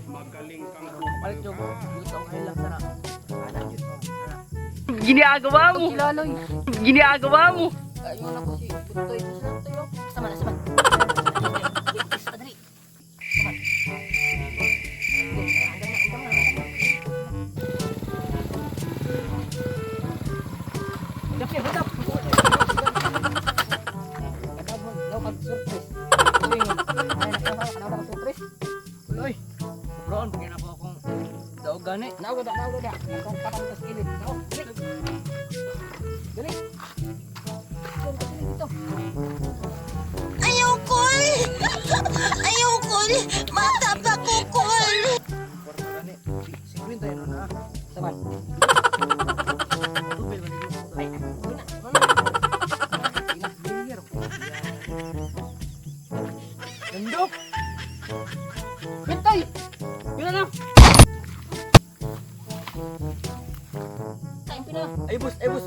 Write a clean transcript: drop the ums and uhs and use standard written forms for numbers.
Magaling kang kupal Palit yung ka. yuta ang ilang sana. Ana jud. Ana. Ginagawa mo. Kilaloy. Ginagawa mo. Ayun ako si Putoy. Saan tayo? Sama na, sama. Dali. Sama. Andam na, andam na, andam na. Dap niya, dap. Daw kag surprise. Ay, nakama ka surprise. Uy. Broon, bigyan ako akong daog gani. Nawa da, nawa da. Akong kapang tas kilid. Nawa, dali. Dali. Dali, dito. Ayaw ko! Ayaw ko! Mata pa ko kol! Kwarta gani. Si 50 yun na. Saman. Tubel man ito. Ay, una, una. Ina, player. Nandok. Bentay. Yun na na. Time pina. Ay bus, ay bus.